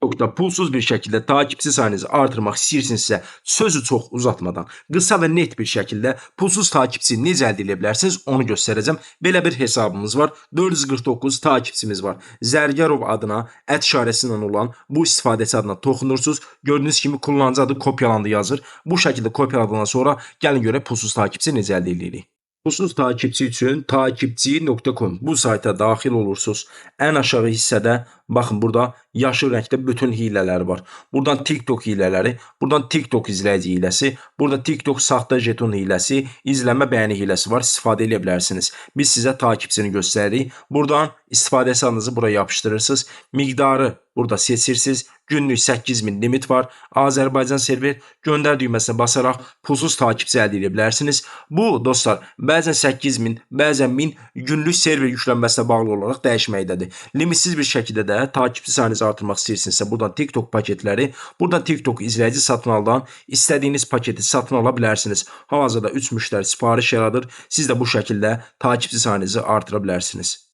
TikTok'da pulsuz bir şəkildə takipçi sayınızı artırmaq istəyirsinizsə, sözü çox uzatmadan, qısa və net bir şəkildə pulsuz takipçi necə əldə edə bilərsiniz, onu göstərəcəm. Belə bir hesabımız var. 449 takipçimiz var. Zərgərov adına ət işarəsi ilə olan bu istifadəçi adına toxunursunuz. Gördüyünüz kimi kullanıcı adı kopyalandı yazır. Bu şəkildə kopyaladıqdan sonra gəlin görək pulsuz takipçi necə əldə edirik. Pulsuz takipçi üçün takipçi.com bu sayta daxil olursunuz. Ən aşağı hissədə baxın, burada yaşıl rəngdə bütün hilələr var. Buradan TikTok hilələri, buradan TikTok izləyici hiləsi, burada TikTok saxta jeton hiləsi, izlənmə, bəyəni hiləsi var. İstifadə edə bilərsiniz. Biz sizə takipçini göstəririk. Buradan istifadə adınızı buraya yapışdırırsınız. Miqdarı burada seçirsiniz. Günlük 8000 limit var. Azərbaycan server, göndər düyməsinə basaraq pulsuz takipçi əldə edə bilərsiniz. Bu dostlar, bəzən 8000, bəzən 1000, günlük server yüklənməsinə bağlı olaraq dəyişməkdədir. Limitsiz bir şəkildə də takipçi sayınızı artırmaq istəyirsinizsə, buradan TikTok paketləri, buradan TikTok izləyici satın aldan istədiyiniz paketi satın ala bilərsiniz. Hal-hazırda 3 müştəri sifariş yaradır. Siz də bu şəkildə takipçi sayınızı artıra bilərsiniz.